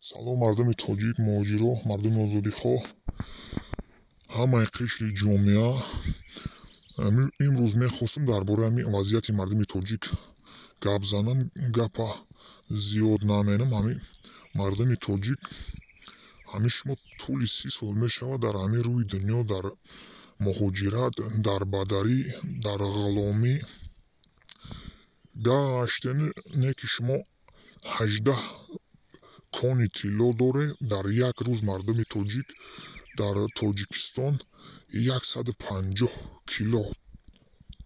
Салом, мардуми тоҷик, муҳоҷиро, мардуми озодихоҳ, ҳамаи қишри ҷомеа. Имрӯз мехостам дар бораи ҳамин вазъияти мардуми тоҷик гап занам. Гапа зиёд наменам. Ҳамин мардуми тоҷик, ҳамин шумо тӯли 30 сол мешавад дар ҳамин рӯи дунё дар муҳоҷират, дар бадарӣ, дар ғуломӣ гаштен, не ки шумо 18 кони тилло доре. Дар як рӯз мардуми тоҷик дар Тоҷикистон 150 кило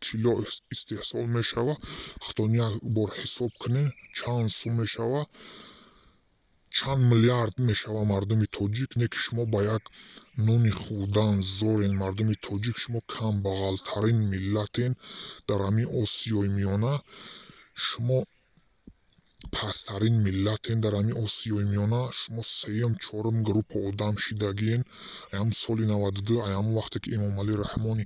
тилло истеҳсол мешавад. Худтон як бор ҳисоб кунед, чанд сум мешавад, чанд миллиард мешавад мардуми тоҷик. Не ки шумо ба як нони хӯрдан зорен. Мардуми тоҷик, шумо камбағалтарин миллатен дар ҳамин Осиёи Миёна, шумо пасттарин миллатен дар ҳамин Осиёи Миёна, шумо сеюм, чорум группа одам шидагиен. Аям соли 92, аям вақте ки Эмомалӣ Раҳмони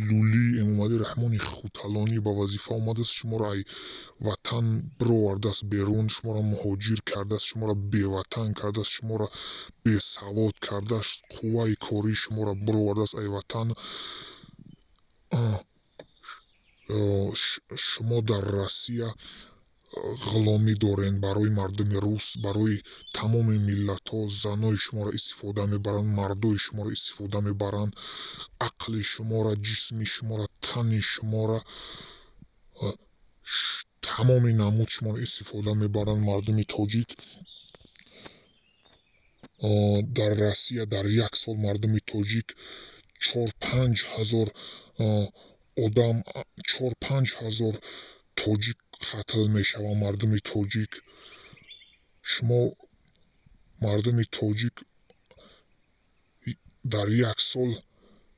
лулӣ, Эмомалӣ Раҳмони хуталонӣ ба вазифа омадааст, шуморо ай ватан бировардааст берун, шуморо муҳоҷир кардааст, шуморо беватан кардааст, шуморо бесавод кардааст, қувваи кории шуморо бировардааст ай ватан. Шумо дар Россия ғуломӣ дорен барои мардуми рус, барои тамоми миллатҳо. Занои шуморо истифода мебаранд, мардои шуморо истифода мебаранд, ақли шуморо, ҷисми шуморо, тани шуморо, тамоми намуд шуморо истифода мебаранд мардуми тоҷик. Дар Россия дар як сол мардуми тоҷик 4-5 ҳазор одам, 4-5 ҳазор тоҷик қатл мешаванд мардуми тоҷик. Шумо мардуми тоҷик дар як сол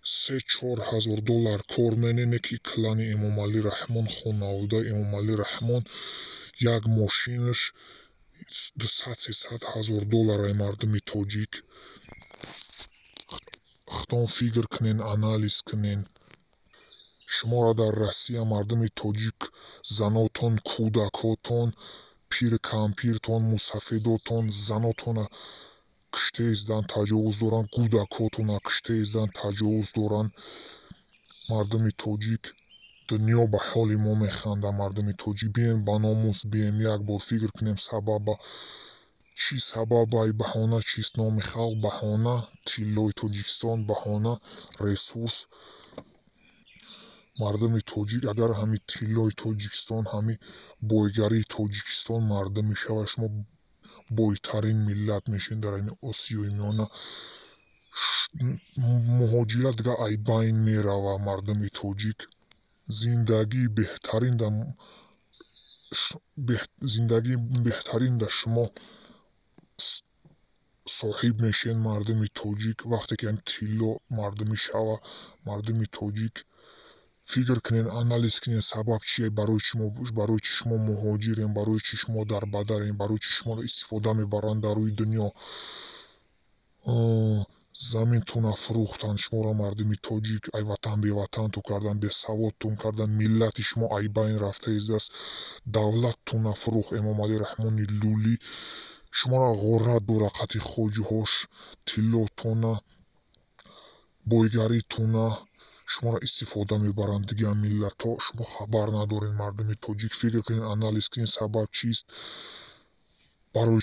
3-4 ҳазор доллар кор менене, ки клани Эмомалӣ Раҳмон, хонаводаи Эмомалӣ Раҳмон як мошинаш 200-300 ҳазор доллараи мардуми тоҷик. Худтон фикр кунен, анализ кунен. Шуморо дар Россия мардуми тоҷик, занотон, кӯдакотон, пири кампиртон, мусафедотон, занотона киштаиздан таҷовуз доранд, кӯдакотона киштаиздан таҷовуз доранд. Мардуми тоҷик, дунё ба ҳоли мо механдад. Мардуми тоҷик, бием ба номус, бием як бор фикр кунем, сабаба чӣ, сабабай баҳона чист? Номи халқ баҳона, тиллои Тоҷикистон баҳона, ресурс. Мардуми тоҷик, агар ҳамин тиллои Тоҷикистон, ҳамин бойгарии Тоҷикистон мардум мешавад, шумо бойтарин миллат мешавед дар ҳамин Осиёи Миёна. Муҳоҷират дигар ай байн меравад. Мардуми тоҷик, зиндагии беҳтарин зиндагии беҳтарин да шумо соҳиб мешавед мардуми тоҷик, вақте ки ҳамин тилло мардумӣ шава. Мардуми тоҷик, фикр кунед, анализ кунед, сабаб чие, барои чӣ шумо муҳоҷирем, барои чӣ шумо дар бадарем, барои чӣ шуморо истифода мебаранд дар рӯи дунё. Заминтона фурӯхтанд шуморо мардуми тоҷик, ай ватан беватантон кардан, бесаводтон кардан, миллати шумо ай байн рафта издааст. Давлаттона фурӯхт Эмомалӣ Раҳмони лулӣ, шуморо ғорат дора қати хоҷиҳош, тиллотона, бойгаритона шуморо истифода мебаранд дигар миллатҳо. Шумо хабар надоред мардуми тоҷик. Фикр кунед, анализ кунед, сабаб чист, барои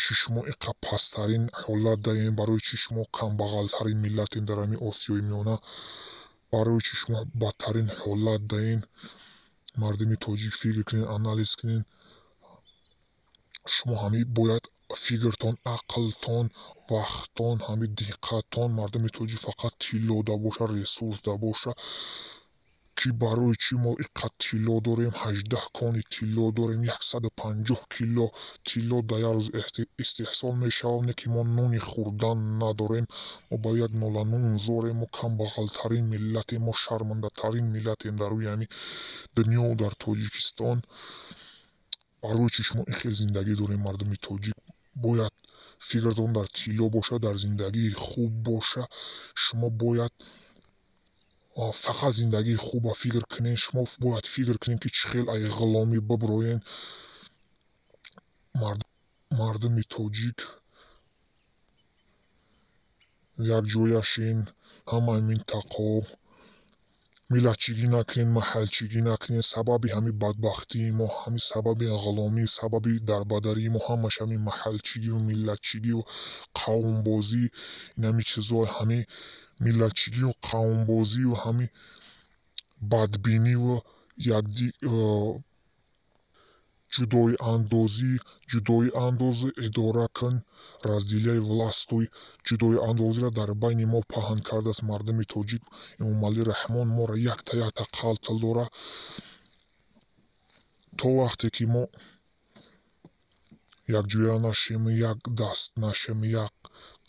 чӣ шумо инқадр пасттарин ҳолат даем, барои чӣ шумо камбағалтарин миллатем дар ҳамин Осиёи Миёна, барои чӣ шумо бадтарин ҳолат даем. Мардуми тоҷик, фикр кунед, анализ кунед. Шумо ҳамин бояд фикртон, ақлтон, вақттон, ҳамин диққаттон мардуми тоҷик фақат тилло да боша, ресурс да боша, ки барои чӣ мо инқадр тилло дорем, 18 кони тилло дорем, 150 кило тилло дар як рӯз истеҳсол мешавад, не ки мо нони хӯрдан надорем, мо ба як нола нон зорем. Мо камбағалтарин миллатем, мо шармандатарин миллатем дар рӯи ҳамин дунё, дар Тоҷикистон. Барои чӣ шумо ин хел зиндагӣ дорем? Мардуми тоҷик, бояд фикртон дар тилло боша, дар зиндагии хуб боша. Шумо бояд фақат зиндагии хуба фикр кунед. Шумо бояд фикр кунед, ки чӣ хел ай ғуломӣ биброен. Мардуми тоҷик якҷоя шин, ҳамаи минтақаҳо миллатчигӣ накунед, маҳалчигӣ накунед. Сабаби ҳамин бадбахтии мо, ҳамин сабаби ғуломӣ, сабаби дарбадарии мо ҳамаш ҳамин маҳалчигиву миллатчигиву қавмбозӣ, ин ҳамин чизҳо, ҳамин миллатчигиву қавмбозиву ҳамин бадбиниву ҷудоиандозӣ, ҷудоиандозӣ идора кун, разделяй властвуй, ҷудоиандозиро дар байни мо паҳн кардааст мардуми тоҷик. Эмомалӣ Раҳмон моро якта якта қалтл дора. То вақте ки мо якҷоя нашем, як даст нашем, як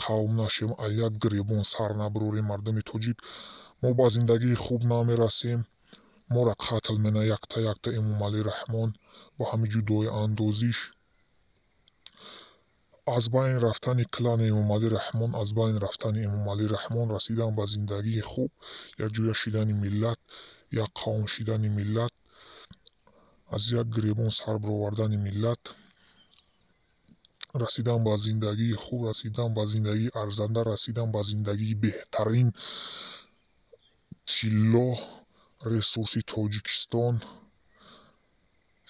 қавм нашем, аз як гиребон сар набурорем мардуми тоҷик, мо ба зиндагии хуб намерасем. Моро қатл мена якта якта Эмомалӣ Раҳмон бо ҳамин ҷудоиандозиш. Аз байн рафтани клани Эмомалӣ Раҳмон, аз байн рафтани Эмомалӣ Раҳмон, расидан ба зиндагии хуб, якҷоя шидани миллат, як қавм шидани миллат, аз як гиребон сар баровардани миллат, расидан ба зиндагии хуб, расидан ба зиндагии арзанда, расидан ба зиндагии беҳтарин, тилло, ресурси Тоҷикистон.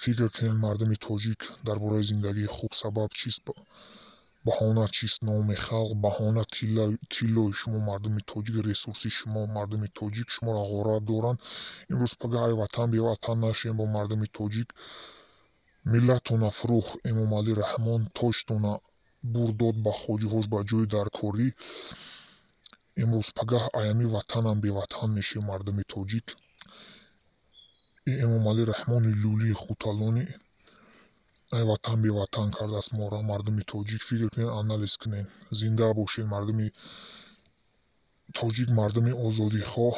Фикр кунед мардуми тоҷик дар бораи зиндагии хуб сабаб чист, баҳона чист номи халқ, баҳона тиллои шумо мардуми тоҷик, ресурси шумо мардуми тоҷик, шуморо ғорат доранд. Имрӯз пага ай ватан беватан нашем бо мардуми тоҷик. Миллатона фурӯх Эмомалӣ Раҳмон, тоҷтона бур дод ба хоҷиҳош ба ҷои даркорӣ. Имрӯз пагаҳ аями ватанам беватан мешем мардуми тоҷик. Эмомалӣ Раҳмони лӯлии хуталонӣ ай ватан беватан кардааст моро мардуми тоҷик. Фикр кунед, анализ кунед. Зинда бошед мардуми тоҷик, мардуми озодихоҳ.